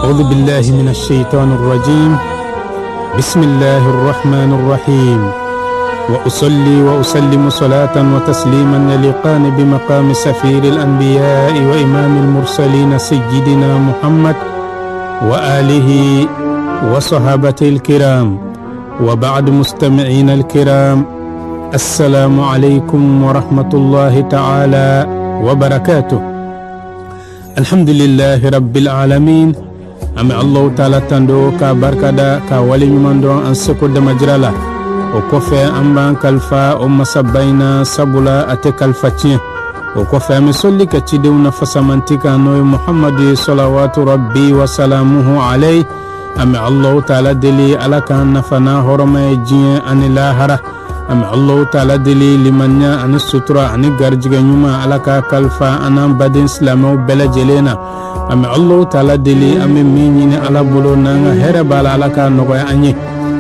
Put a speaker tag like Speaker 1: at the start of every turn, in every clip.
Speaker 1: أعوذ بالله من الشيطان الرجيم. بسم الله الرحمن الرحيم. وأصلي وأسلم صلاة وتسليما يليقان بمقام سفير الأنبياء وإمام المرسلين سيدنا محمد وآله وصحابته الكرام. وبعد، مستمعين الكرام، السلام عليكم ورحمة الله تعالى وبركاته. الحمد لله رب العالمين. An bɛ Alahu taala tando k'a barikada, k'a waleɲuman dɔn an seko damajira la. O kɔfɛ, an b'an kalifa o masaba in na, sabula a tɛ kalifa tiɲɛ. O kɔfɛ, an bɛ sɔli kɛ cidenw na fasamanti kan, n'o ye Muhamadu ye, salawatu rabbi wa salamuhu alayhi. An bɛ Alahu taala deli, Ala k'an nafa n'a hɔrɔma ye diɲɛ ani lahara. An bɛ Alahu taala deli, limaniya ani sutura ani garijɛgɛ ɲuman, Ala k'a kalifa an n'an baden silamɛw bɛɛ lajɛlen na. An bɛ Alahu taala deli, an bɛ min ɲini Ala bolo n'an ka hɛrɛ b'a la, Ala k'a nɔgɔya an ye.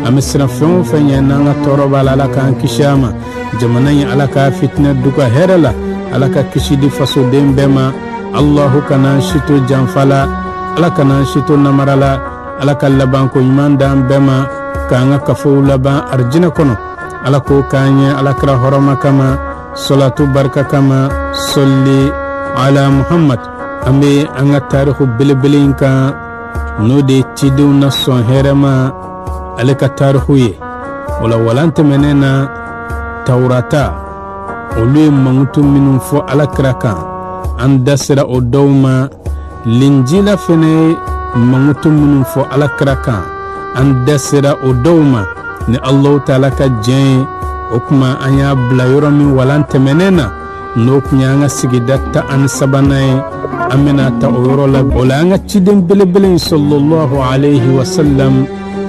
Speaker 1: An bɛ siran fɛn o fɛn ɲɛ n'an ka tɔɔrɔ b'a la, Ala k'an kisi a ma. Jamana in, Ala k'a fitinɛ duga hɛrɛ la. Ala ka kisi di fasoden bɛɛ ma. Alahu kana si to janfa la, Ala kana si to namara la. Ala ka labanko ɲuman d'an bɛɛ ma, k'an ka kafow laban arijinɛ kɔnɔ. Ala k'o k'an ye Ala kira hɔrɔma kama, sɔlatu barika kama, sɔli ala Muhammad. An bɛ an ka tariku belebele in kan, n'o de ye cidenw na sɔn hɛrɛma ale ka tariku ye. O la, walan tɛmɛnen na, Tawurata olu ye mankutu minnu fɔ Ala kira kan, an da sera o dɔw ma. Linjila fɛnɛ ye mankutu minnu fɔ Ala kira kan, an da sera o dɔw ma. Ni Alahu taala ka jɛn ye, o tuma an y'a bila yɔrɔ min walan tɛmɛnen na, n'o tun y'an ka sigida 13nan ye, an bɛna ta o yɔrɔ la. O la, an ka ciden belebele in, sallallahu alayhi wa sallam,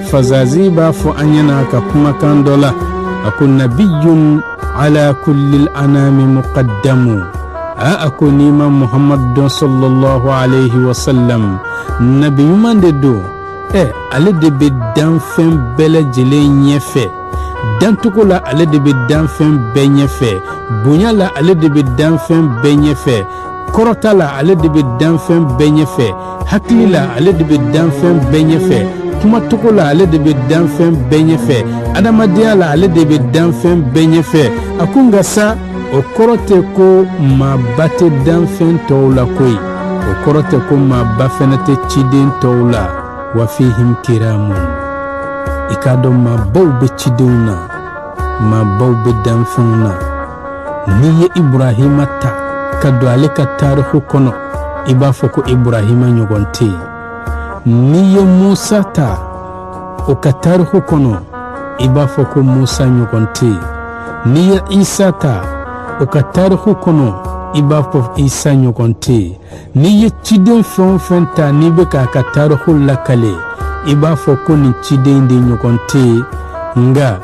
Speaker 1: Fazazi b'a fɔ an ɲɛna a ka kumakan dɔ la, a ko: nabiyun ala kulli anami muqaddamu. A ko n'i ma Muhammadu dɔn, sallallahu alayhi wa sallam, nabi ɲuman de don. Ale de bɛ danfɛn bɛɛ lajɛlen ɲɛfɛ dancogo la, ale de bɛ danfɛn bɛɛ ɲɛfɛ bonya la, ale de bɛ danfɛn bɛɛ ɲɛfɛ kɔrɔta la, ale de bɛ danfɛn bɛɛ ɲɛfɛ hakili la, ale de bɛ danfɛn bɛɛ ɲɛfɛ kumacogo la, ale de bɛ danfɛn bɛɛ ɲɛfɛ adamadenya la, ale de bɛ danfɛn bɛɛ ɲɛfɛ. A ko nka sa, o kɔrɔ tɛ ko maaba tɛ danfɛn tɔw la koyi, o kɔrɔ tɛ ko maaba fɛnɛ tɛ ciden tɔw la. Wa fihim kiramun. I k'a dɔn, maabaw bɛ cidenw na, maabaw bɛ danfɛnw na. N'i ye Iburahima ta ka don ale ka tariku kɔnɔ, i b'a fɔ ko Iburahima ɲɔgɔn tɛ yen. N'i ye Musa ta o ka tariku kɔnɔ, i b'a fɔ ko Musa ɲɔgɔn tɛ yen. N'i ye Isa ta o ka tariku kɔnɔ, i b'a fɔ Isa ɲɔgɔn tɛ yen. N'i ye ciden fɛn o fɛn ta, n'i bɛ k'a ka tariku lakale, i b'a fɔ ko nin ciden de ɲɔgɔn tɛ yen. Nka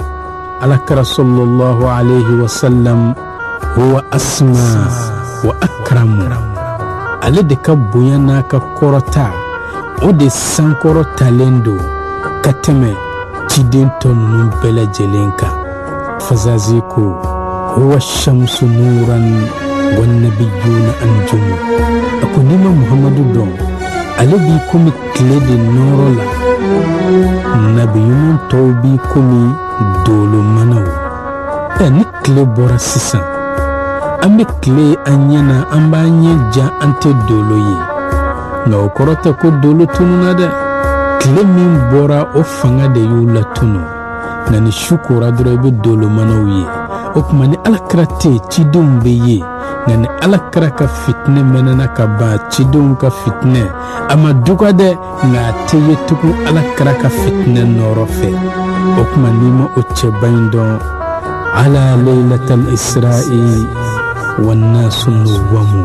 Speaker 1: Alakira sallallahu alayhi wa sallam, huwa asma wa akramu, ale de ka bonya n'a ka kɔrɔta, o de sankɔrɔtalen don ka tɛmɛ ciden tɔ ninnu bɛɛ lajɛlen kan. Fazazi ko: huwa shamsu nuran wa nabiyuna anjumu. A ko n'i ma Muhamadu dɔn, ale b'i komi tile de nɔɔrɔ la, nabi ɲuman tɔw b'i komi dolo manaw. Ni tile bɔra sisan, an bɛ tile ye an ɲɛ na, an b'an ɲɛ jan, an tɛ dolo ye. Nka o kɔrɔ tɛ ko dolo tununa dɛ. Tile min bɔra, o fanga de y'u latunu. Nka ni su kora dɔrɔn, i bɛ dolo manaw ye. O tuma, ni Alakira tɛ yen, cidenw bɛ ye. Nka ni Alakira ka fitinɛ mɛnɛna ka ban, cidenw ka fitinɛ a ma duga dɛ, nka a tɛ ye tugun Alakira ka fitinɛ nɔɔrɔ fɛ. O tuma, n'i ma o cɛba in dɔn, ala laylatal isra'i wannasu nuwamu,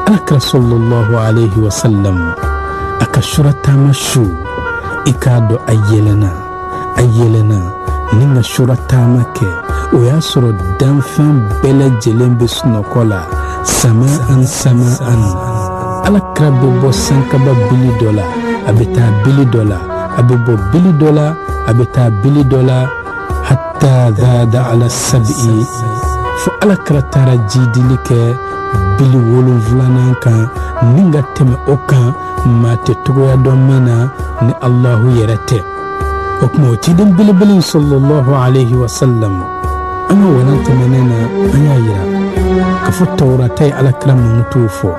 Speaker 1: Alakira sallallahu alayhi wa sallam, a ka surataama su, i k'a dɔn a yɛlɛnna, a yɛlɛnna ni ka surataama kɛ, o y'a sɔrɔ danfɛn bɛɛ lajɛlen bɛ sunɔgɔ la. Sama an sama an, Alakira bɛ bɔ sankaba bili dɔ la, a bɛ taa bili dɔ la, a bɛ bɔ bili dɔ la, a bɛ taa bili dɔ la, hatta zada ala sabi, fo Alakira taara jidili kɛ. 70nan kan ni ka tɛmɛ o kan maa tɛ togoya dɔn min na ni Alahu yɛrɛ tɛ. O tuma o ciden belebele sallallahu alayhi wa sallam, an ka walan tɛmɛnen na an y'a yira k'a fɔ tawurata ye alakira mankutuw fɔ,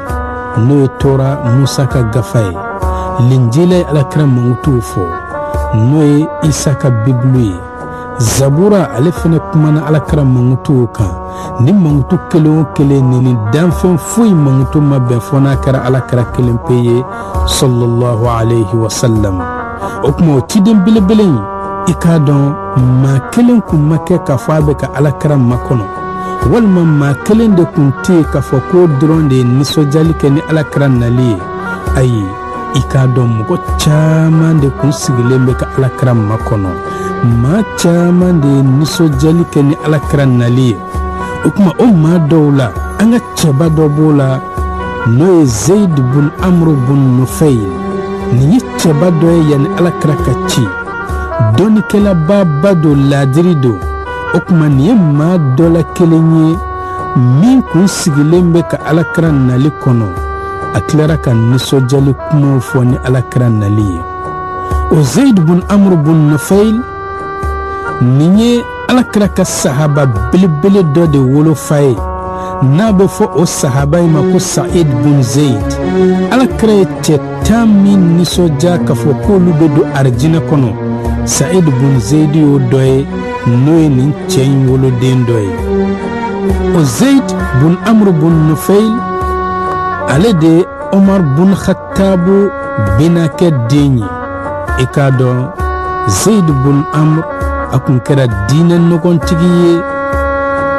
Speaker 1: n'o ye tora Musa ka gafa ye. Linjila ye alakira mankutuw fɔ, n'o ye Isa ka bibulu ye. Zabura ale fana kumana alakira mankutuw kan. Ni mankutu kelen o kelen ni ni danfɛn foyi mankutu ma bɛn fo n'a kɛra alakira kelen pe ye sallallahu alayhi wa sallam. O tuma o ciden belebele in, i k'a dɔn maa kelen kun ma kɛ k'a fɔ a bɛ ka alakira makɔnɔ, walima maa kelen de kun tɛ yen k'a fɔ k'o dɔrɔn de ye nisɔndiyali kɛ ni alakira nali ye. Ayi, i k'a dɔn mɔgɔ caman de kun sigilen bɛ ka alakira makɔnɔ, maa caman de ye nisɔndiyali kɛ ni alakira nali ye. O tuma o maa dɔw la, an ka cɛba dɔ b'o la, n'o ye Zeyid bun Amuru bun Nufayil. Nin ye cɛba dɔ ye yanni alakira ka ci, dɔnnikɛlababa don, laadiri don. O tuma nin ye maa dɔ la kelen ye min kun sigilen bɛ ka alakira nali kɔnɔ. A tilara ka nisɔndiyali kumaw fɔ ni alakira nali ye. O Zeyid bun Amuru bun Nufayil nin ye alakira ka sahaba belebele dɔ de wolofa ye, n'a bɛ fɔ o sahaba in ma ko Sa'id bun Zeyid. Alakira ye cɛ 10 min nisɔndiya k'a fɔ k'olu bɛ don arijinɛ kɔnɔ, Sa'id bun Zeyid y'o dɔ ye, n'o ye nin cɛ in woloden dɔ ye. O Zeyid bun Amuru bun Nufayil, ale de ye Omar bun Khattabu binakɛ den ye. I k'a dɔn Zeyid bun Amr a kun kɛra diinɛ nɔgɔntigi ye.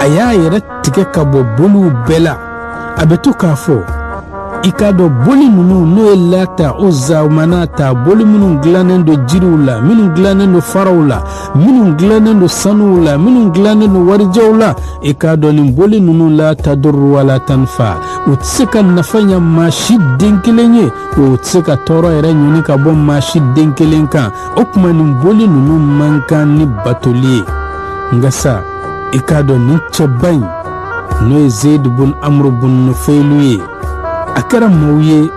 Speaker 1: A y'a yɛrɛ tigɛ ka bɔ boliw bɛɛ la. A bɛ to k'a fɔ, i k'a dɔn boli ninnu, n'o ye Lata, Uza, Manata, boli minnu dilannen don jiriw la, minnu dilannen don faraw la, minnu dilannen don sanuw la, minnu dilannen don warijɛw la, i k'a dɔn nin boli ninnu la tadurru wala tanfa, u tɛ se ka nafa ɲa maa si den kelen ye, wa u tɛ se ka tɔɔrɔ yɛrɛ ɲɔni ka bɔ maa si den kelen kan. O tuma nin boli ninnu man kan ni batoli ye. Nka sa, i k'a dɔn nin cɛba in, n'o ye Zeyid bun Amuru bun Nufaylu ye, a kɛra maaw ye,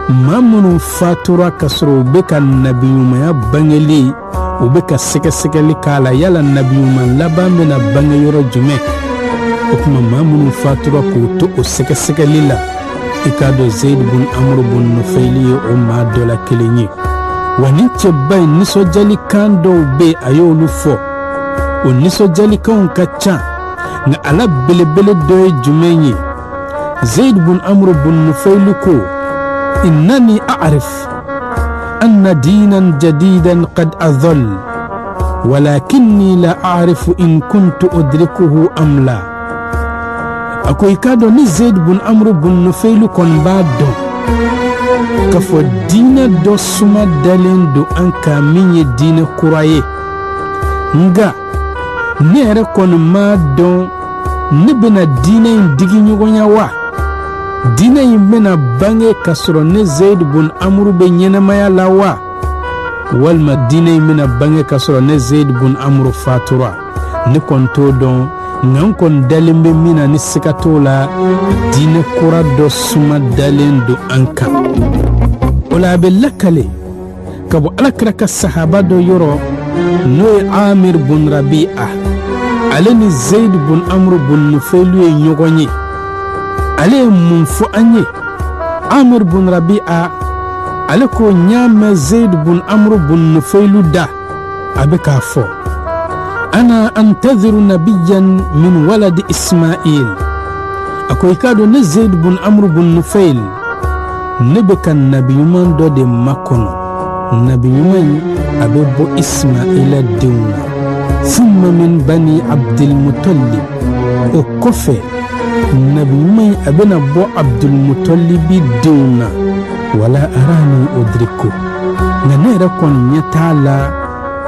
Speaker 1: maa minnu fatura ka sɔrɔ u bɛ ka nabiɲumanya bangeli, u bɛ ka sɛgɛsɛgɛli k'a la, yala nabiɲuman laban bɛna bange yɔrɔ jumɛn. O tuma maa minnu fatura k'u to o sɛgɛsɛgɛli la, i k'a dɔn Zeyid bun Amuru bun Nufayli ye o maa dɔ la kelen ye. Wa nin cɛba in nisɔndiyalikan dɔw bɛ yen, a y'olu fɔ. O nisɔndiyalikanw ka ca, nka a la belebele dɔ ye jumɛn ye? Zeyid bun Amuru bun Nufayli ko: innani a'rif anna diinan jadidan qad adhal, walakinni la a'rifu in kuntu udrikuhu am la. A ko i k'a dɔn ni Zeyid bun Amuru bun Nufayli kɔni b'a dɔn k'a fɔ diinɛ dɔ suma dalen don an kan min ye diinɛ kura ye, nka ne yɛrɛ kɔni m'a dɔn ne bɛna diinɛ in digi ɲɔgɔnya wa, diinɛ in bɛna bange k'a sɔrɔ ne Zeyid bun Amuru bɛ ɲɛnamaya la wa, walima diinɛ in bɛna bange k'a sɔrɔ ne Zeyid bun Amuru fatura. Ne kɔni t'o dɔn, nka n kɔni dalen bɛ min na ni siga t'o la, diinɛ kura dɔ suma dalen don an kan. O la a bɛ lakale ka bɔ alakira ka sahaba dɔ yɔrɔ, n'o ye Amir bun Rabi'a, ale ni Zeyid bun Amuru bun Nufaylu ye ɲɔgɔn ye. Ale ye mun fɔ an ye? Amir bun Rabi'a ale ko: n y'a mɛn Zeyid bun Amuru bun Nufaylu da, a bɛ k'a fɔ: ana antaziru nabiyan min waladi Ismail. A ko i k'a dɔn ne Zeyid bun Amuru bun Nufayl, ne bɛ ka nabi ɲuman dɔ de makɔnɔ. Nabi ɲuman in, a bɛ bɔ Ismaila denw na, thumma min bani Abdulmutalib. O kɔfɛ nabi ɲuman in, a bɛna bɔ Abdulmutalibi denw na. Wala arani udriku, nka ne yɛrɛ kɔni ɲɛ t'a la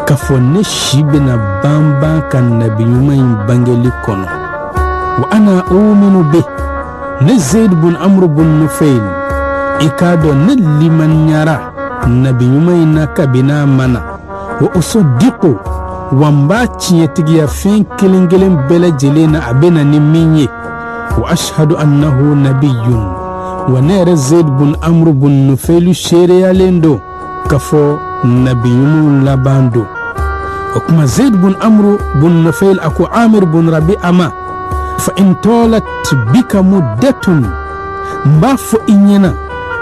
Speaker 1: k'a fɔ ne si bɛna banban ka nabi ɲuman in bangeli kɔnɔ. Wa ana uminu be, ne Zeyid bun Amuru bun Nufayl, i k'a dɔn ne limaniyara nabi ɲuman in na kabini a ma na. Wa usadiku, wa n b'a tiɲɛtigiya fɛn kelen kelen bɛɛ lajɛlen na a bɛ na ni min ye. Wa ashhadu annahu nabiyyun, wa ne yɛrɛ Zeid bun Amru bun Nufailu seereyalen don k'a fɔ nabi ɲumanw laban don. O tuma Zeid bun Amru bun Nufail a ko Amir bun Rabi'a ma, fa in talat bika muddatun, n b'a fɔ i ɲɛna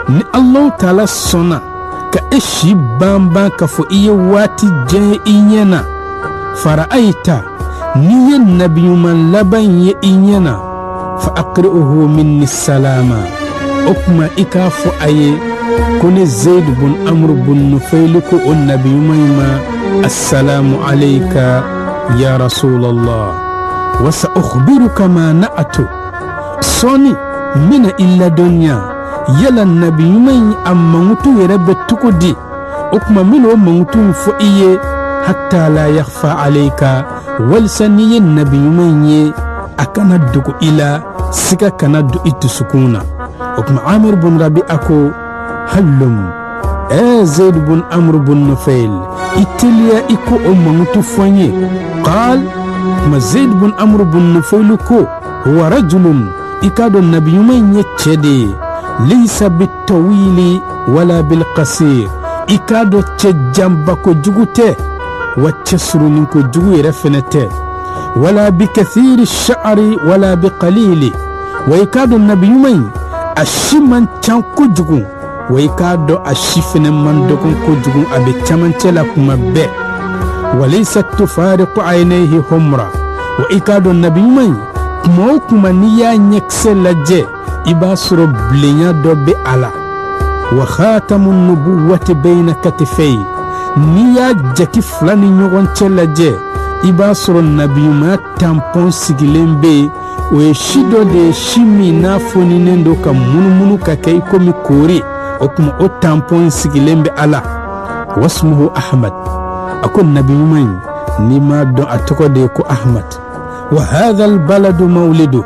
Speaker 1: ni Alahu taala sɔnna ka e si banban k'a fɔ i ye waati jan ye i ɲɛ na, fara'ayita, n'i ye nabi ɲuman laban in ye i ɲɛ na, fa aqri'uhu minni salama, o tuma i k'a fɔ a ye ko ne Zeid bun Amru bun Nufailu ko o nabi ɲuman in ma, assalamu alayka ya rasulallah, wa sa ukhbiruka ma na'atu. Sɔɔni n bɛna i ladɔnniya yala nabi ɲuman in a mankutu yɛrɛ bɛ cogo di. O tuma n bɛna o mankutu in fɔ i ye, hatta la yakhfa alayka, walisa n'i ye nabi ɲuman in ye a kana dogo i la, siga kana don i dusukun na. O tuma Amir bun Rabi'a ko, hallum, ɛ Zeid bun Amr bun Nufail, i teliya i ko o mankutu fɔ n ye. Qaal, tuma Zeid bun Amr bun Nufail ko, huwa rajulun, i k'a dɔn nabi ɲuman in ye cɛ de ye, laysa bitawili wala bilqasir, i k'a dɔn cɛ janba kojugu tɛ, wa cɛ surunin kojugu yɛrɛ fɛnɛ tɛ, wala bikathiri sha'ri wala biqalili, wa i k'a dɔn nabi ɲuman in a si man ca kojugu, wa i k'a dɔn a si fɛnɛ man dɔgɔn kojugu, a bɛ camancɛ la kuma bɛɛ. Walaysa tufariqu aynayhi humra, wa i k'a dɔn nabi ɲuman in kuma o kuma n'i y'a ɲɛkisɛ lajɛ i b'a sɔrɔ bilenya dɔ bɛ a la. Wa khatamu nubuwati bayna katifai, n'i y'a jaki fila ni ɲɔgɔn cɛ lajɛ i b'a sɔrɔ nabiɲumanya tanpɔn sigilen bɛ yen, o ye si dɔ de ye, si min n'a foninen don ka munumunu ka kɛ i komi koori. O tuma o tanpɔn sigilen bɛ a la. Wasmuhu Ahmad, a ko nabi ɲuman in n'i m'a dɔn a tɔgɔ de ye ko Ahmad. Wa hadha albaladu mawlidu,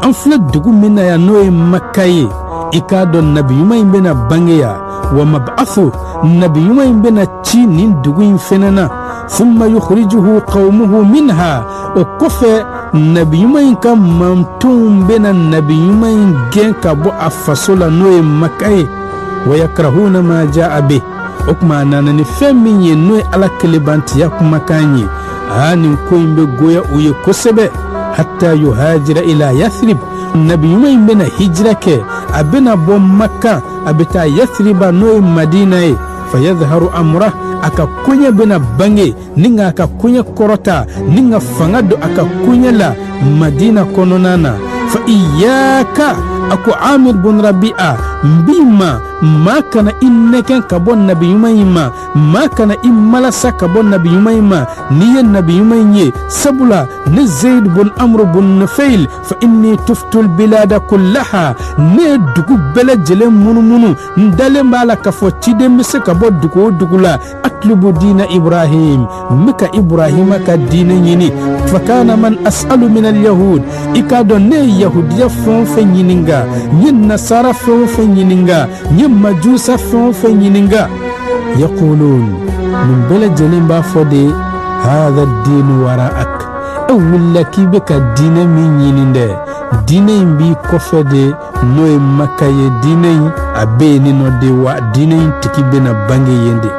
Speaker 1: an filɛ dugu min na yan n'o ye Maka ye, i k'a dɔn nabi ɲuman in bɛna bange yan. Wa mab'athu, nabi ɲuman in bɛna ci nin dugu in fɛnɛ na. Thumma yukhrijuhu qawmuhu minha, o kɔfɛ nabi ɲuman in ka mantonw bɛna nabi ɲuman in gɛn ka bɔ a faso la n'o ye Maka ye. Wa yakrahuna ma jaa bih, o tuma a nana ni fɛn min ye n'o ye Ala kelebantiya kumakan ye, aa nin ko in bɛ goya u ye kosɛbɛ. Hatta yuhajira ila Yathrib, nabi ɲuman in bɛna hijira kɛ, a bɛna bɔ Maka a bɛ taa Yathriba n'o ye Madina ye. Fayadharu amra, a ka koɲɛ bɛna bange ni k'a ka koɲɛ kɔrɔta ni ka fanga don a ka koɲɛ la Madina kɔnɔna na. Fa iyaka, a ko Amir bun Rabi'a, n b'i ma, maa kana i nɛgɛn ka bɔ nabi ɲuman in ma, maa kana i malasa ka bɔ nabi ɲuman in ma n'i ye nabi ɲuman in ye, sabula ne Zeid bun Amr bun Nufail, fa inni tuftul bilada kullaha, ne ye dugu bɛɛ lajɛlen munumunu, n dalen b'a la k'a fɔ ciden bɛ se ka bɔ dugu o dugu la. Atlubu diina Ibrahim, n bɛ ka Ibrahima ka diinɛ ɲini. Fakana man as'alu min al-yahud, i k'a dɔn ne ye yahudiya fɛn o fɛn ɲininka, n ye nasara fɛn o fɛn ɲininka, n ye majusa fɛn o fɛn ɲininka, yaqulun, nin bɛɛ lajɛlen b'a fɔ de, hadha diinu wara'ak, e wulila k'i bɛ ka diinɛ min ɲini dɛ, diinɛ in b'i kɔfɛ de, n'o ye Maka ye, diinɛ in a bɛ yen nɔ de, wa diinɛ in tigi bɛna bange yen de.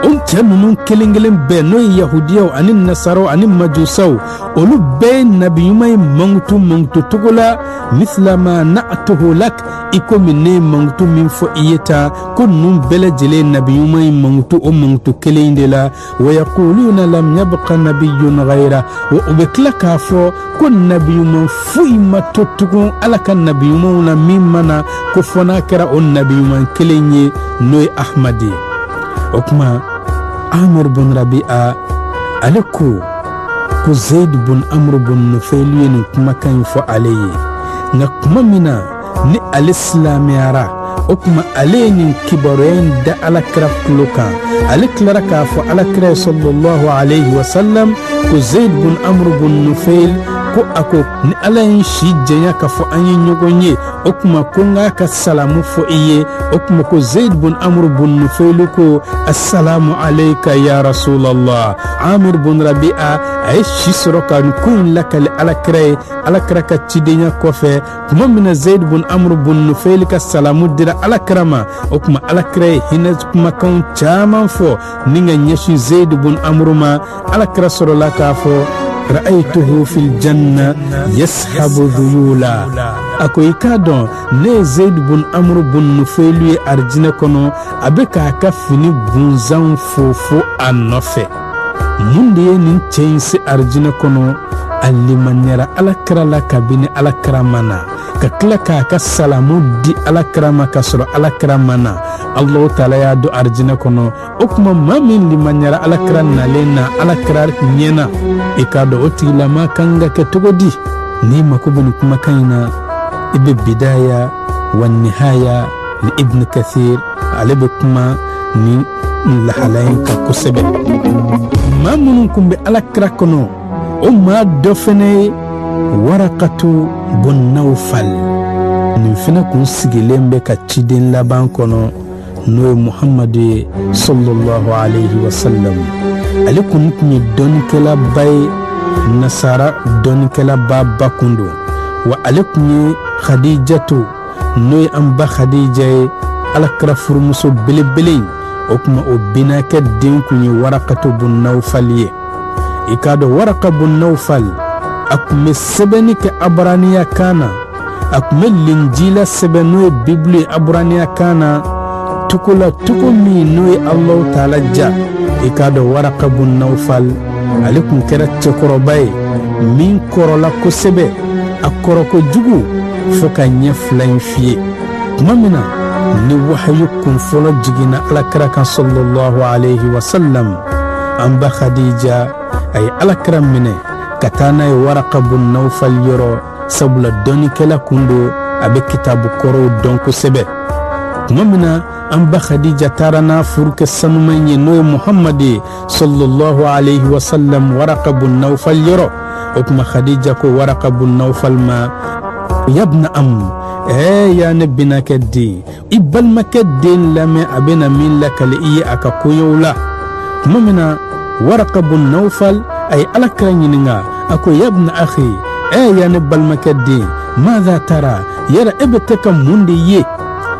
Speaker 1: O cɛ ninnu kelen kelen bɛɛ, n'o ye yahudiyaw ani nasaraw ani majusaw, olu bɛɛ ye nabi ɲuman in mankutu mankutu cogo la, mithla ma na'tuhu lak, i komi ne ye mankutu min fɔ i ye ta, ko ninnu bɛɛ lajɛlen nabi ɲuman in mankutu o mankutu kelen in de la. Wa yaquluna lam yabqa nabiyyun ghayra, wa u bɛ tila k'a fɔ ko nabi ɲuman foyi ma to tugun Ala ka nabi ɲumanw na min ma na, ko fɔ n'a kɛra o nabi ɲuman kelen ye, n'o ye Ahmad ye. O tuma Amir bun Rabi'a ale ko ko Zeid bun Amr bun Nufail ye nin kumakan in fɔ ale ye, nka tuma min na ni ale silamɛyara, o tuma ale ye nin kibaruya in da Ala kira tulo kan. Ale tilara k'a fɔ Ala kira ye sallallahu alayhi wa sallam ko Zeid bun Amr bun Nufail Ko a ko ni Ala ye n si janya k'a fɔ an ye ɲɔgɔn ye, o tuma ko n k'a ka salamu fɔ i ye. O tuma ko Zeyid bun Amuru bun Nufeilu ko assalamu alayka ya rasulallah. Amir bun Rabi'a a ye si sɔrɔ ka nin ko in lakali Alakira ye. Alakira ka cidenya kɔfɛ, tuma min na Zeyid bun Amuru bun Nufeili ka salamu dira Alakira ma, o tuma Alakira ye hinɛ kumakanw caman fɔ ni ka ɲɛsin Zeyid bun Amuru ma. Alakira sɔrɔla k'a fɔ ra'aytuhu fil janna yashabu dhuyula. A ko i k'a dɔn ne ye Zeyid bun Amuru bun Nufeilu ye arijinɛ kɔnɔ, a bɛ k'a ka fini bunzanw fofo a nɔfɛ. Mun de ye nin cɛ in se arijinɛ kɔnɔ? A limaniyara Alakira la kabini Alakira ma na, ka tila k'a ka salamu di Alakira ma k'a sɔrɔ Alakira ma na. Alahu taala y'a don arijinɛ kɔnɔ. O tuma maa min limaniyara Alakira nalen na Alakira ɲɛ na, i k'a dɔn o tigilama kan ka kɛ cogo di? N'i mako bɛ nin kumakan in na, i bɛ Bidaya wa Nihaya ni Ibn Kathir, ale bɛ kuma nin lahala in kan kosɛbɛ. Maa minnu kun bɛ Alakira kɔnɔ, o maa dɔ fɛnɛ ye Warakatu bun Nawfal. Nin fɛnɛ kun sigilen bɛ ka ciden laban kɔnɔ, n'o ye Muhammadu ye sallallahu alayhi wa sallam. Ale kɔni tun ye dɔnnikɛlaba ye, nasara dɔnnikɛlaba ba kun don wa. Ale tun ye Khadijatu, n'o ye an ba Khadija ye, Alakira furumuso belebele in, o tuma o binakɛ den kun ye Warakatu bun Nawfal ye. I k'a dɔn Waraka bun Nawfal, a tun bɛ sɛbɛnni kɛ aburaniya kan na. A tun bɛ Linjila sɛbɛn, n'o ye Bibulu ye, aburaniya kan na cogo la, cogo min n'o ye Alahu taala ja. I k'a dɔn Waraka bun Nawfal, ale tun kɛra cɛkɔrɔba ye min kɔrɔla kosɛbɛ, a kɔrɔ kojugu fo ka ɲɛ fila in fiye. Tuma min na ni wahayu kun fɔlɔ jiginna Alakira kan sallallahu alayhi wa sallam, an ba Khadija a ye Alakira minɛ ka taa n'a ye Waraka bun Nawfal yɔrɔ, sabula dɔnnikɛla kun don, a bɛ kitabu kɔrɔw dɔn kosɛbɛ. Tuma min na an ba Khadija taara n'a furukɛ sanuman ye, n'o ye Muhammadu ye sallallahu alayhi wa sallam, Waraka bun Nawfal yɔrɔ, o tuma Khadija ko Waraka bun Nawfal ma: yabna am, ɛɛ ya ne binakɛ den, i balimakɛ den lamɛn, a bɛna min lakali i ye a ka koɲɛw la. Tuma min na Waraka bun Nawfal a ye Alakira ɲininka, a ko: yabna akhi, ɛɛ ya ne balimakɛ den, madha tara, yala e bɛ tɛ ka mun de ye?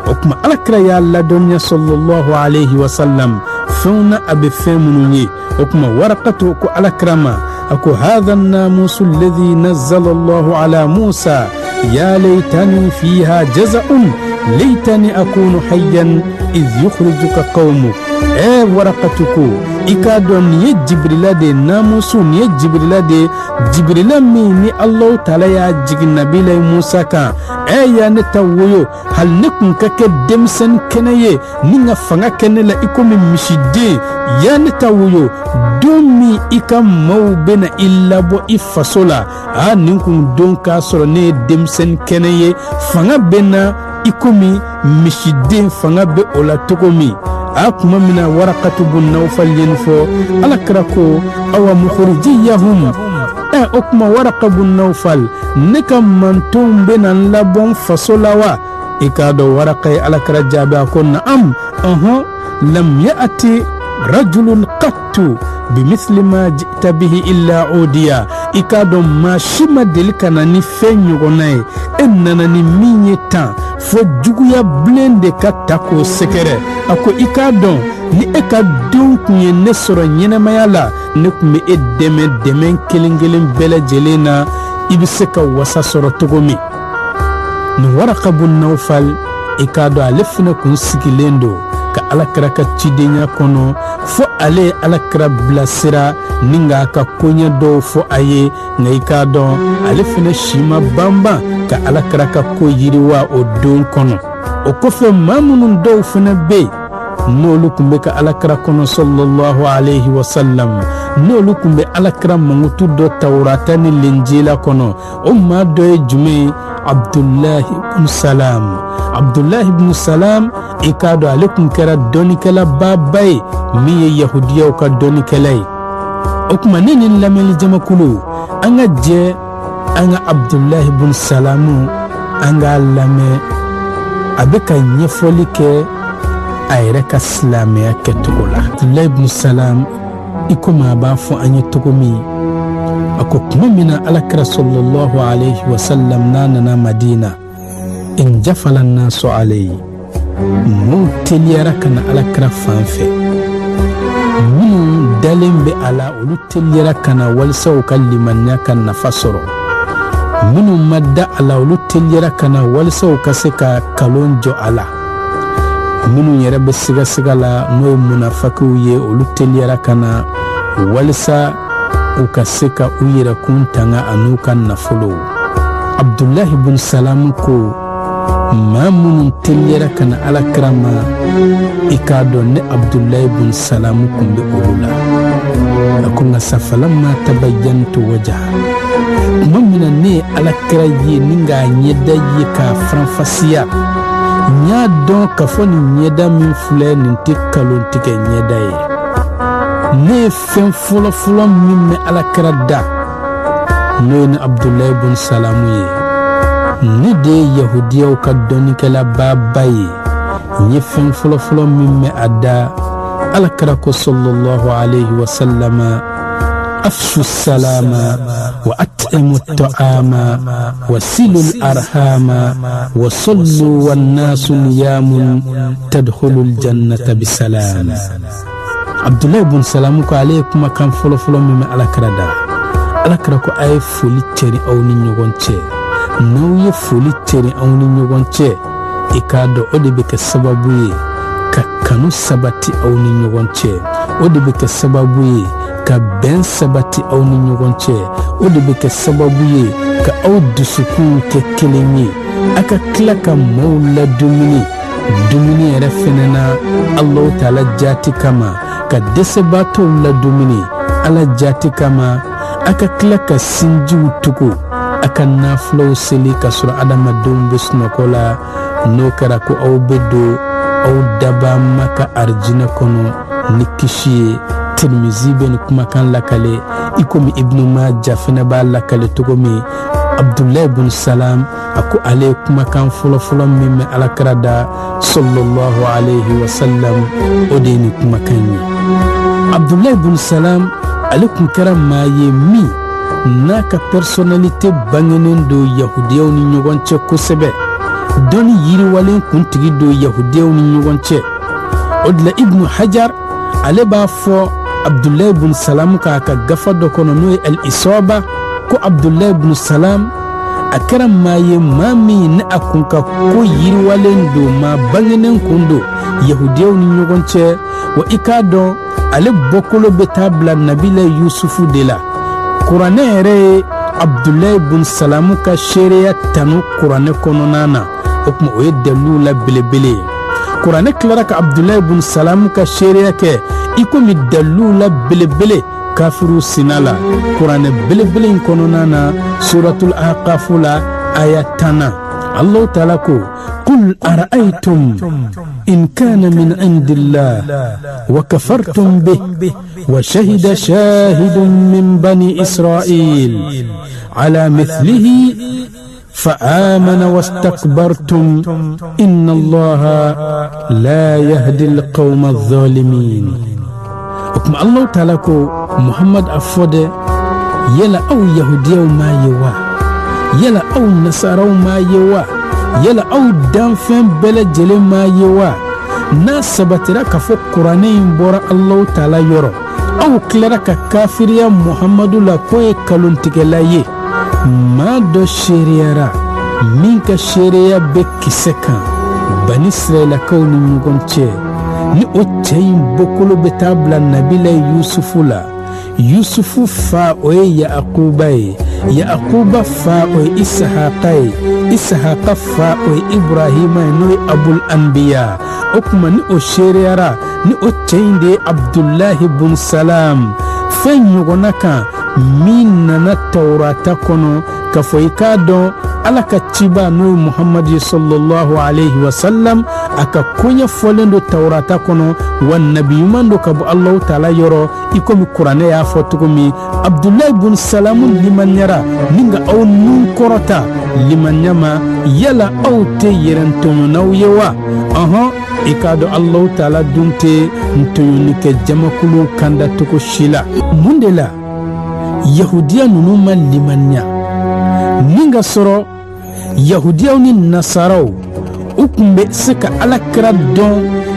Speaker 1: O tuma Alakira y'a ladɔnniya sallallahu alayhi wa sallam fɛnw na, a bɛ fɛn minnu ye. O tuma Warakatu ko Alakira ma, a ko: hadha namusu alladhi nazzala Allahu ala Musa, ya laytani fiha jaza'un, laytani akunu hayyan idh yukhrijuka qawmuk. Ɛ Warakatu ko i k'a dɔn nin ye Jibirila de ye, namusu nin ye Jibirila de ye, Jibirila min ni Alahu taala y'a jigin nabila Musa kan. Ɛ ya ne ta woyo, hali ne kun ka kɛ denmisɛnnin kɛnɛ ye ni ka fanga kɛ ne la i komi misiden. Ya ne ta woyo, don min i ka maaw bɛna i labɔ i faso la, a nin kun don k'a sɔrɔ ne ye denmisɛnnin kɛnɛ ye, fanga bɛ na i komi misiden fanga bɛ o la cogo min. A tuma min na Warakatu bun Nawfal ye nin fɔ, Alakira ko: awa mukhrijiyahum, ɛ o tuma Waraka bun Nawfal, ne ka mantonw bɛna n labɔ n faso la wa? I k'a dɔn Waraka ye Alakira jaabi, a ko: naam, ɔhɔn, lam ya'ati rajulun qattu bimithli ma ji'ta bihi illa udiya. I k'a dɔn maa si ma deli ka na ni fɛn ɲɔgɔnna ye e nana ni min ye tan, fo juguya bilen de ka ta k'o sɛgɛrɛ. A ko i k'a dɔn ni e ka denw kun ye ne sɔrɔ ɲɛnamaya la, ne kun bɛ e dɛmɛ dɛmɛ kelen kelen bɛɛ lajɛlen na, i bɛ se ka wasa sɔrɔ cogo min. Nin Waraka bun Nawfal, i k'a dɔn ale fana kun sigilen don ka Alakira ka cidenya kɔnɔ, fo ale ye Alakira bilasira ni k'a ka koɲɛ dɔw fɔ a ye. Nka i k'a dɔn ale fana si ma banban ka Alakira ka ko yiriwa o don kɔnɔ. O kɔfɛ, maa minnu dɔw fana bɛ yen n'olu tun bɛ ka Alakira kɔnɔ sallallahu alayhi wa sallam, n'olu tun bɛ Alakira mankutu dɔ Tawurata ni Linjila kɔnɔ, o maa dɔ ye jumɛn ye? Abdulahi ibn Salam. Abdulahi ibn Salam, i k'a dɔn ale tun kɛra dɔnnikɛlababa ye min ye yahudiyaw ka dɔnnikɛla ye. O tuma ne ni lamɛnni jamakulu, an ka jɛ An ka Abudulayi bun Salamu, an k'a lamɛn, a bɛ ka ɲɛfɔli kɛ a yɛrɛ ka silamɛya kɛcogo la. Abudulayi bun Salam, i komi a b'a fɔ an ye cogo min, a ko tuma min na Alakira sallallahu alayhi wa sallam n'a nana Madina, injafala nasu alayhi, mɔɔw teliyara ka na Alakira fan fɛ. Minnu dalen bɛ a la, olu teliyara ka na walisa u ka limaniya ka nafa sɔrɔ. Minnu ma da a la, olu teliyara ka na walisa u ka se ka kalon jɔ a la. Minnu yɛrɛ bɛ sigasiga la, n'o ye munafakiw ye, olu teliyara ka na walisa u ka se ka u yɛrɛkun tanga an'u ka nafolow. Abdulahi bun Salamu ko maa minnu teliyara ka na Alakira ma, i k'a dɔn ne Abdulahi bun Salamu kun bɛ olu la. A ko nka sa, falamma tabayyantu wajaha, tuma min na ne ye Alakira ye ni k'a ɲɛda ye k'a faranfasiya, n y'a dɔn k'a fɔ nin ɲɛda min filɛ nin tɛ kalontigɛ ɲɛda ye. Ne ye fɛn fɔlɔfɔlɔ min mɛn Alakira da, n'o ye ni Abdulayi bun Salamu ye, ne de ye Yahudiyaw ka dɔnnikɛlabaaba ye, n ye fɛn fɔlɔfɔlɔ min mɛn a da, Alakira ko sallallahu alayhi wa sallama: afshu salama wa at'imu ta'ama wa silu arhama wa sallu wannasu niyamun tadkhulu aljannata bisalam. Abdulayi bun Salamu ko ale ye kumakan fɔlɔfɔlɔ min mɛn Alakira da, Alakira ko a ye foli cɛri aw ni ɲɔgɔn cɛ. N'aw ye foli cɛri aw ni ɲɔgɔn cɛ, i k'a dɔn o de bɛ kɛ sababu ye ka kanu sabati aw ni ɲɔgɔn cɛ, o de bɛ kɛ sababu ye ka bɛn sabati aw ni ɲɔgɔn cɛ, o de bɛ kɛ sababu ye ka aw dusukunw kɛ kelen ye. A ka tila ka maaw ladumuni, dumuni yɛrɛ fɛnɛ na Alahu Taala jaati kama, ka dɛsɛbaatɔw ladumuni Ala jaati kama. A ka tila ka sinjiw tugu, a ka nafilaw seli k'a sɔrɔ adamadenw bɛ sunɔgɔ la. N'o kɛra ko aw bɛ don aw dabama ka arijinɛ kɔnɔ ni kisi ye. Tirimizi bɛ nin kumakan lakale, i komi Ibnu Maja fɛnɛ b'a lakale cogo min. Abdulayi bun Salam a ko ale ye kumakan fɔlɔfɔlɔ min mɛn Alakira da sallallahu alayhi wa sallam, o de ye nin kumakan ye. Abdulayi bun Salam, ale kun kɛra maa ye min n'a ka personnalité bangenen don Yahudiyaw ni ɲɔgɔn cɛ kosɛbɛ, dɔnni yiriwalen kuntigi don Yahudiyaw ni ɲɔgɔn cɛ. O de la Ibnu Hajar, ale b'a fɔ Abdulayi bun Salam k'a ka gafa dɔ kɔnɔ, n'o ye Al Isaba, ko Abdulayi bun Salam a kɛra maa ye, maa min ni a kun ka ko yiriwalen don, maa bangenen kun don Yahudiyaw ni ɲɔgɔn cɛ. Wa i k'a dɔn ale bɔkolo bɛ taa bila Nabila Yusufu de la. Kuranɛ yɛrɛ ye Abdulayi bun Salamu ka seereya tanu kuranɛ kɔnɔna na. O tuma o ye daliluw la belebele ye. Kuranɛ tilara ka Abdulayi bun Salamu ka seereya kɛ i komi daliluw la belebele kafiriw sina la, kuranɛ belebele in kɔnɔna na, suratul Ahqafu la, aya 10nan, Allahu Taala ko: qul ara'aytum in kana min indillah wa kafartum bih wa shahida shahidun min bani Israil ala mithlihi فآمن واستكبرتم إن الله لا يهدي القوم الظالمين. O tuma Allahu Taala ko Muhammad a fɔ dɛ, yala aw Yahudiyaw m'a ye wa? Yala aw Nasaraw m'a ye wa? Yala aw danfɛn bɛɛ lajɛlen m'a ye wa? N'a sabatira k'a fɔ kuranɛ in bɔra Allahu Taala yɔrɔ, aw tilara ka kafiriya Muhammadu la k'o ye kalontigɛla ye. Maa dɔ seereyara min ka seereya bɛ kisɛ kan Bani Sirayilakaw ni ɲɔgɔn cɛ, ni o cɛ in bɔkolo bɛ taa bila Nabila Yusufu la. Yusufu fa, o ye Yakuba ye. Yakuba fa, o ye Isahaka ye. Isahaka fa, o ye Ibrahima ye, n'o ye Abul Anbiya. O tuma ni o seereyara ni o cɛ in de ye Abdulahi bun Salam fɛn ɲɔgɔnna kan min nana Tawurata kɔnɔ, k'a fɔ i k'a dɔn Ala ka ciba, n'o ye Muhamadu ye sallallahu alayhi wa sallam, A ka koɲɛ fɔlen don Tawurata kɔnɔ, wa nabi ɲuman don ka bɔ Alahu taala yɔrɔ, i komi Kuranɛ y'a fɔ cogo min. Abudulayi bun Salamu limaniyara ni ka aw nun kɔrɔta limaniya ma. Yala aw tɛ yɛrɛtɔɲɔnaw ye wa? Ɔhɔn, i k'a dɔn Alahu taala dun tɛ ntɔɲɔnikɛ jamakulu kanda cogo si la. Mun de la yahudiya ninnu ma limaniya ni ka sɔrɔ yahudiyaw ni nasaraw u tun bɛ se ka Ala kira dɔn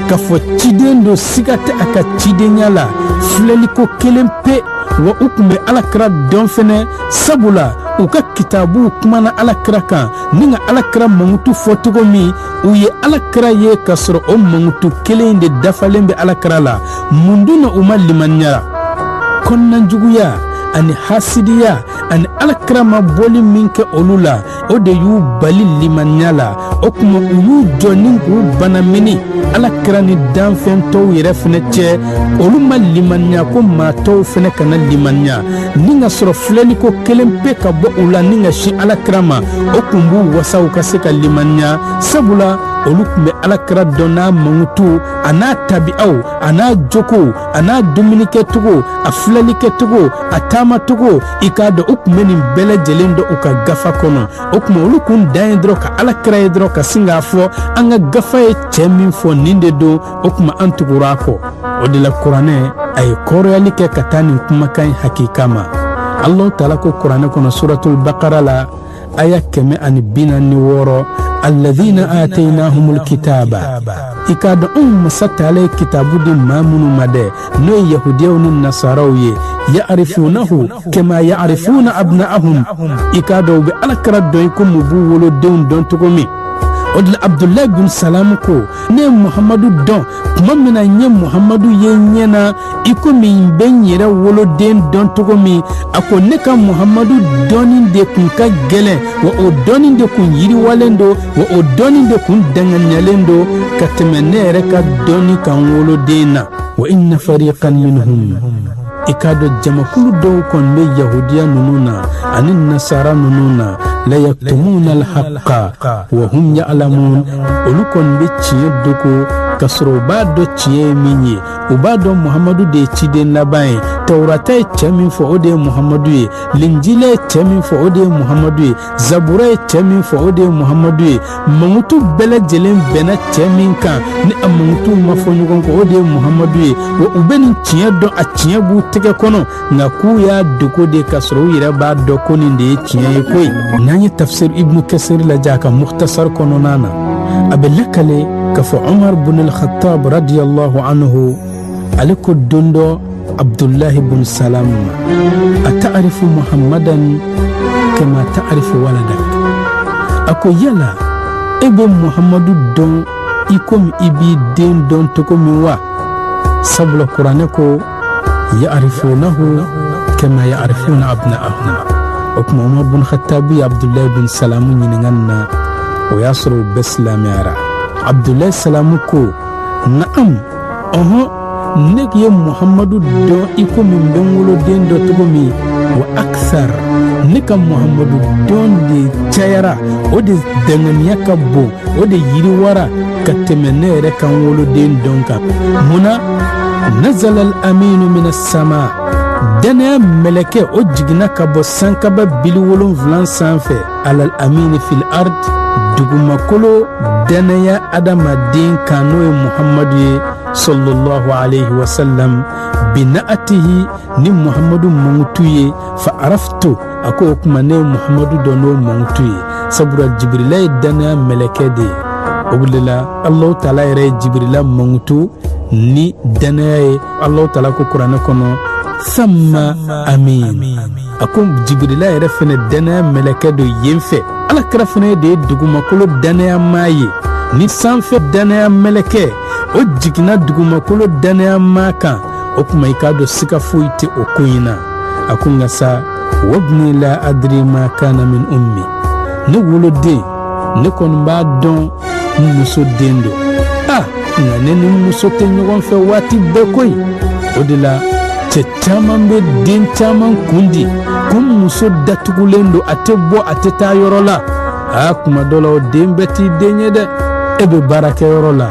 Speaker 1: k'a fɔ ciden don, siga tɛ a ka cidenya la, filɛliko kelen pe? Wa u tun bɛ Ala kira dɔn fɛnɛ, sabula u ka kitabuw kumana Ala kira kan ni ka Ala kira mankutu fɔ cogo min. U ye Ala kira ye k'a sɔrɔ o mankutu kelen de dafalen bɛ Ala kira la. Mun dun na u ma limaniya? Kɔnɔnajuguya ani hasidiya ani Ala kira ma bɔli min kɛ olu la, o de y'u bali limaniya la. O tuma u y'u jɔ ni k'u banamini Ala kira ni danfɛn tɔw yɛrɛ fɛnɛ cɛ. Olu ma limaniya ko maa tɔw fɛnɛ kana limaniya, ni ka sɔrɔ filɛliko kelen pe ka bɔ u la ni ka sin Ala kira ma, o tun b'u wasa u ka se ka limaniya, sabula olu tun bɛ Ala kira dɔn n'a mankutu, a n'a tabi'aw, a n'a jogow, a n'a dumunikɛcogo, a filɛlikɛcogo, a taamacogo. I k'a dɔn u tun bɛ nin bɛɛ lajɛlen dɔn u ka gafa kɔnɔ. O tuma olu kun dan ye dɔrɔn ka Ala kira ye dɔrɔn ka sin k'a fɔ an ka gafa ye cɛ min fɔ nin de don, o tuma an tugura a kɔ. O de la Kuranɛ a ye kɔrɔyali kɛ ka taa nin kumakan in hakika ma. Alahu taala ko Kuranɛ kɔnɔ, suratul Bakara la, aya 146: alladhina atainahumul kitaba. I k'a dɔn anw masa taala ye kitabu di maa minnu ma dɛ, n'o ye yahudiyaw ni nasaraw ye, ya'rifunahu kama ya'rifuna abna'ahum. I k'a dɔn u bɛ Ala kira dɔn i komi u b'u wolodenw dɔn cogo min. O de la Abudulayi bin Salamu ko: ne ye Muhamadu dɔn tuma min na, n ye Muhamadu ye ɲɛ na i komi n bɛ n yɛrɛ woloden dɔn cogo min. A ko ne ka Muhamadu dɔnni de kun ka gɛlɛn, wa o dɔnni de kun yiriwalen don, wa o dɔnni de kun danganiyalen don ka tɛmɛ ne yɛrɛ ka dɔnni kan woloden na. Wa inna fariqan minhum, i k'a dɔn jamakulu dɔw kɔni bɛ yahudiya ninnu na ani nasara ninnu na, la yaktumuna alhaqa wa hum ya'lamun. Olu kɔni bɛ tiɲɛ dogo k'a sɔrɔ u b'a dɔn tiɲɛ ye min ye. U b'a dɔn Muhamadu de ye ciden laban ye, Tawurata ye cɛ min fɔ, o de ye Muhamadu ye, Linjila ye cɛ min fɔ, o de ye Muhamadu ye, Zabura ye cɛ min fɔ, o de ye Muhamadu ye. Mankutu bɛɛ lajɛlen bɛnna cɛ min kan ni a mankutuw ma fɔ ɲɔgɔn kɔ, o de ye Muhamadu ye. Wa u bɛ nin tiɲɛ dɔn, a tiɲɛ b'u tɛgɛ kɔnɔ, nka k'u y'a dogo de k'a sɔrɔ u yɛrɛ b'a dɔn ko nin de ye tiɲɛ ye koyi. N'an ye tafsir Ibnu Kasir lajɛ a ka Mukhtasar kɔnɔna na, a bɛ lakale k'a fɔ Umar bun al-Khattab radiyallahu anhu, ale ko don dɔ Abdullahi bun Salam ma: a ta'arifu Muhammadan kama ta'arifu waladak? A ko yala e bɛ Muhammadu dɔn i komi i b'i den dɔn cogo min wa? Sabula Kuranɛ ko ya'rifunahu kama ya'rifuna abna'ahum. O tuma Umar bun Khattab ye Abdullahi bun Salamu ɲininka nin na, o y'a sɔrɔ u bɛɛ silamɛyara. Abdullahi Salamu ko: na'am, ɔhɔn, ne ye Muhamadu dɔn i komi n bɛ n woloden dɔn cogo min. Wa akthar, ne ka Muhamadu dɔn de cayara, o de danganiya ka bon, o de yiriwara ka tɛmɛ ne yɛrɛ ka n woloden dɔn kan. Mun na? Nazala al-aminu min as-sama, dannaya mɛlɛkɛ o jiginna ka bɔ sankaba 70 sanfɛ, alal amini fil ard, dugumakolo dannaya adamaden kan, n'o ye Muhamadu ye sallallahu alayhi wa sallam, bina'atihi, ni Muhamadu mankutu ye. Fa araftu, a ko o tuma ne ye Muhamadu dɔn n'o mankutu ye, sabula Jibirila ye dannaya mɛlɛkɛ de ye. O de la Alahu taala yɛrɛ ye Jibirila mankutu ni dannaya ye. Alahu taala ko Kuranɛ kɔnɔ: samma amin. A ko Jibirila yɛrɛ fɛnɛ dannaya mɛlɛkɛ don yen fɛ. Ala kira fɛnɛ de ye dugumakolo dannaya maa ye. Ni sanfɛ dannaya mɛlɛkɛ o jiginna dugumakolo dannaya maa kan, o tuma i k'a dɔn siga foyi tɛ o ko in na. A ko nka sa, wabni la adri ma kana min ummi, ne woloden, ne kɔni b'a dɔn n muso den don, a nka ne ni n muso tɛ ɲɔgɔn fɛ waati bɛɛ koyi. O de la cɛ caman bɛ den caman kun di ko n muso datugulen don, a tɛ bɔ, a tɛ taa yɔrɔ la. Aa, kuma dɔ la o den bɛɛ t'i den ye dɛ. E bɛ baarakɛyɔrɔ la,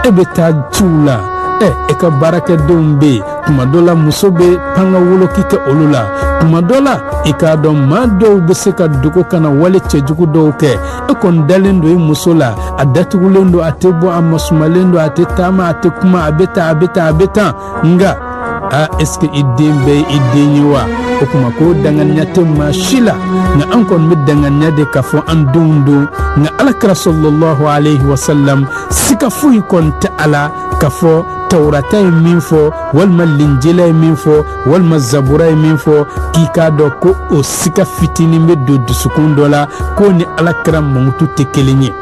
Speaker 1: e bɛ taa ciw la, e ka baarakɛdenw bɛ yen. Tuma dɔ la muso bɛ panga woloki kɛ olu la. Tuma dɔ la i k'a dɔn maa dɔw bɛ se ka dogo ka na wale cɛjugu dɔw kɛ. E kɔni dalen don i muso la, a datugulen don, a tɛ bɔ, a masumalen don, a tɛ taama, a tɛ kuma, a bɛ tan, a bɛ tan, a bɛ tan. Nka a est-ce que i den bɛɛ ye i den ye wa? O tuma ko danganiya tɛ maa si la, nka an kɔni bɛ danganiya de k'a fɔ an denw don. Nka alakira sallallahu alayhi wa sallam, sika foyi kɔni tɛ a la k'a fɔ tawurata ye min fɔ, walima linjila ye min fɔ, walima zabura ye min fɔ, k'i k'a dɔn ko o sika fitinin bɛ don dusukun dɔ la k'o ni alakira mankutu tɛ kelen ye.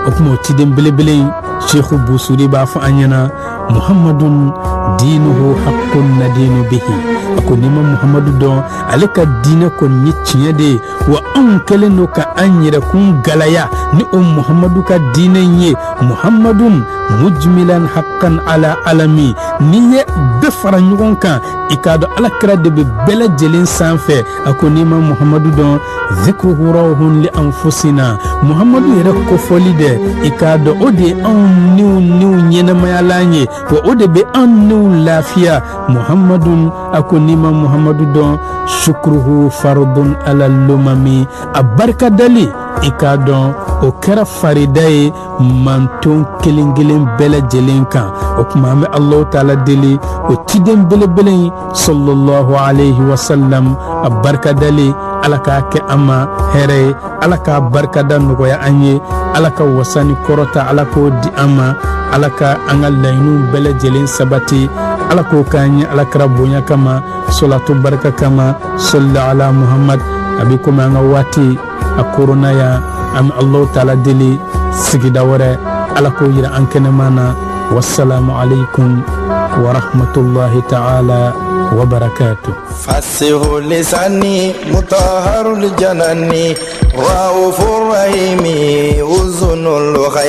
Speaker 1: O tuma o ciden belebele in, Seku Busuri b'a fɔ an ɲɛna, muhammadun diinuhu haqqun nadinu bihi. A ko n'i ma Muhammadu dɔn, ale ka diinɛ kɔni ye tiɲɛ de ye, wa anw kɛlen don ka an yɛrɛkun galaya ni o Muhammadu ka diinɛ in ye. Muhammadun mujmilan haqqan ala alami. N'i ye bɛɛ fara ɲɔgɔn kan, i k'a dɔn alakira de bɛ bɛɛ lajɛlen sanfɛ. A ko n'i ma Muhammadu dɔn, zikruhu rawhun li anfusina. Muhammadu yɛrɛ kofɔli dɛ, i k'a dɔn o de ye anw niw ɲɛnɛmayalan ye, wa o de bɛ an niw lafiya. Muhammadun, a ko n'i ma Muhammadu dɔn, shukruhu fardun ala lumami. A barikadali, i k'a dɔn o kɛra farida ye manton kelen kelen bɛɛ lajɛlen kan. O tuma an bɛ Alahu taala deli, o ciden belebele in sallallahu alayhi wa sallam, a barikadali, Ala k'a kɛ an ma hɛrɛ ye, Ala k'a barikada nɔgɔya an ye, Ala ka wasa ni kɔrɔta, Ala k'o di an ma, Ala ka an ka laɲiniw bɛɛ lajɛlen sabati, Ala k'o k'an ye Ala kira bonya kama, salatu barika kama, salli ala Muhammad. A bɛ komi an ka waati a koronna yan, an bɛ Alahu taala deli sigida wɛrɛ Ala k'o yira an kɛnɛma na. Wassalamu alaikum wa rahmatullahi ta'ala wa barakatuh.
Speaker 2: Fasihu lisani mutahharul janani raufur rahimi uzunul khair.